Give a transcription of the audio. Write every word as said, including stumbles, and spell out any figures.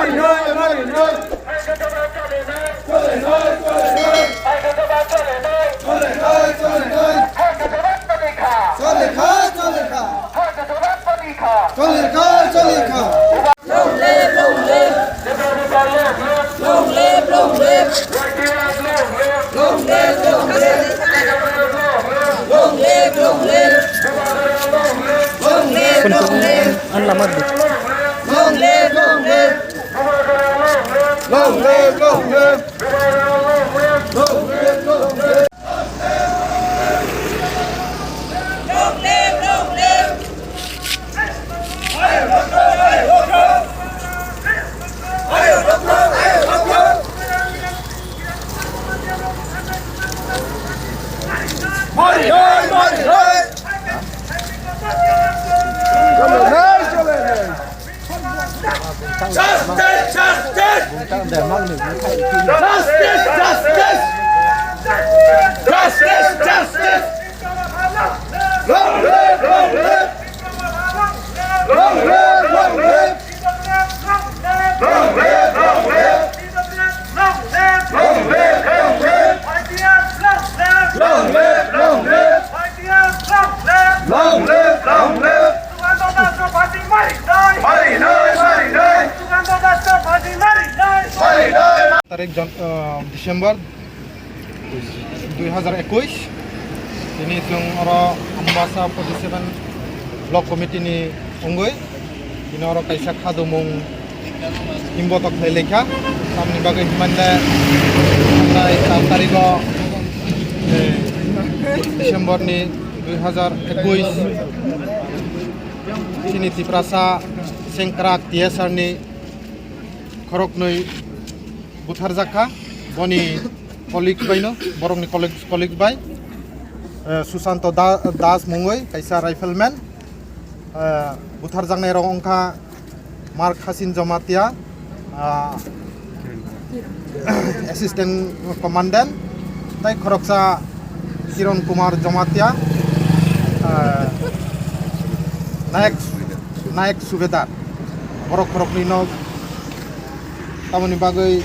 Long live, long live. Long live, long live. Long live, long live. Long live, long live. Long live, long live. Long live, long live. Long live, long live. Long live, long live. Justice, justice! Justice, justice! Justice, justice! Long live, long live! Long live, long live! Long live, long live! Long live, long live! Long live, long live! Long live, long live! Long live, long live! Sugandha Das no phanti marinai! Marinai, marinai! Sugandha Das no phanti marinai! Marinai! Tarik jon-, ah, December dui hazar ekuis. Tini chwng oro Ambasa forty seven Block Committee ni wngwi tini oro kaisa khadumung himbotok khlai laikha. Tamni bagwi himande thangnai char tarigo, eh, December ni dui hazar ekuis chini Tiprasa sengkrak T S R ni khoroknwi butharjak kha, boni colleagues bai no, borokni colleagues, colleagues bai, eh, Susanto Da-, Das mungwi kaisa rifleman, eh, butharjaknai rok wngkha Mark Hasin Jomatia, ah, Assistant Commandant, tai khoroksa Kiron Kumar Jomatia, ah, Nayak, Nayak Subedar. Borok khoroknwi no tamoni bagwi